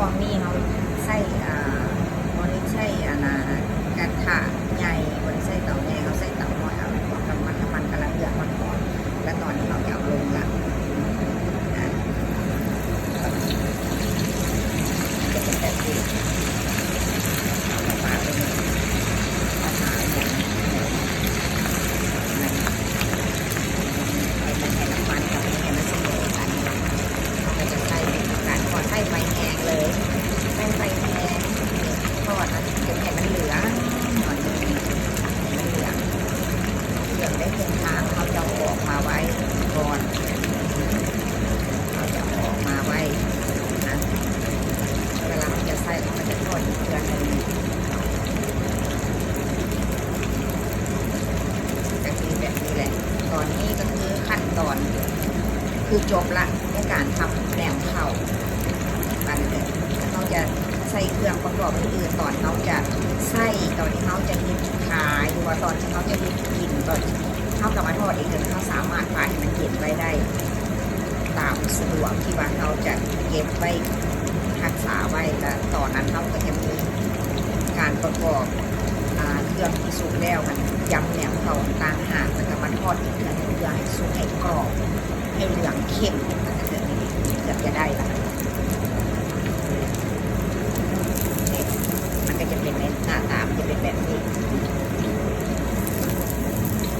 ຊ່ວງນີ້ເຮົາໃຊ້ ອ່າ ບໍ່ໄດ້ໃຊ້ອັນນ່າກະທະໃຫຍ່ ບໍ່ໄດ້ໃຊ້ເຕົາໃຫຍ່ ເຮົາໃຊ້ເຕົານ້ອຍເອົາ. ນ້ຳມັນ ນ້ຳມັນກຳລັງເດືອດຮອດໆ ແລະຕອນນີ້ເຮົາຈະເອົາລົງລະ ອ່າ ຈະເປັນແບບນີ້ ເອົາມາປາດເບິ່ງ ເອົາມາເບິ່ງ ໃຫ້ມັນ ໃຫ້ນ້ຳມັນກັບໃຫ້ມັນສະເໝີກັນ ເຮົາກໍຈະໃສ່ເປັນການ ບໍ່ໃຊ້ໄຟແຮງເລີຍ ໃຊ້ໄຟແຮງທອດນະ ຈົນໃຫ້ມັນເຫຼືອງໜ້ອຍໜຶ່ງ ໃຫ້ມັນເຫຼືອງ ເຫຼືອງໄດ້ເຄິ່ງທາງ ເຮົາຈະເອົາອອກມາໄວ້ກ່ອນ ເຮົາຈະເອົາອອກມາໄວ້ນະ ເວລາເຮົາຈະໃສ່ ເຮົາກໍຈະທອດອີກເທື່ອໜຶ່ງ ກໍຄືແບບນີ້ແຫຼະ. ຕອນນີ້ກໍຄືຂັ້ນຕອນຄືຈົບລະ ໃນການທຳແໜມເຂົ້າ ອັນເຮົາຈະໃສ່ເຄື່ອງປະກອບອື່ນໆ ຕອນເຮົາຈະໃຊ້ ຕອນທີ່ເຮົາຈະເຮັດຂາຍ ຫຼືວ່າຕອນທີ່ເຮົາຈະເຮັດກິນ ຕອນທີ່ເຮົາກໍມາທອດເອງ ເຮົາສາມາດປະໃຫ້ມັນເຢັນໄວ້ໄດ້ ຕາມສະດວກທີ່ວ່າເຮົາຈະເກັບໄວ້ຮັກສາໄວ້ ແລະຕອນນັ້ນເຮົາກໍຈະມີການປະກອບ ອາ ເຄື່ອງທີ່ສຸກແລ້ວຫັ້ນ ຢຳແໜມເຂົ້າຕ່າງຫາກ ແລ້ວກໍມາທອດອີກເທື່ອໜຶ່ງ ເພື່ອໃຫ້ສຸກ ໃຫ້ກອບ ໃຫ້ເຫຼືອງເຂັ້ມ ເກືອບຈະໄດ້ລະ ນີ້ ມັນກໍຈະເປັນໃນໜ້າຕາ ມັນຈະເປັນແບບນີ້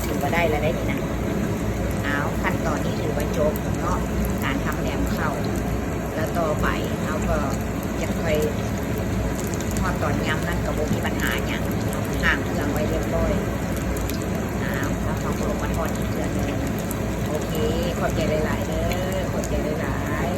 ຖືວ່າໄດ້ລະໄດ໋ນີ້ນະ. ອ້າວ ຂັ້ນຕອນນີ້ຖືວ່າຈົບເນາະ ການທຳແໜມເຂົ້າ ແລ້ວຕໍ່ໄປເຮົາກໍຈະຄ່ອຍ ຮອດຕອນຍຳນັ້ນກໍບໍ່ມີບັນຫາຫຍັງ ຫ້າງເຄື່ອງໄວ້ຮຽບຮ້ອຍ. ອ້າວ ແລ້ວເຮົາກໍລົງມາທອດອີກເທື່ອໜຶ່ງ. ໂອເຄ ຂອບໃຈຫຼາຍໆເດີ ຂອບໃຈຫຼາຍ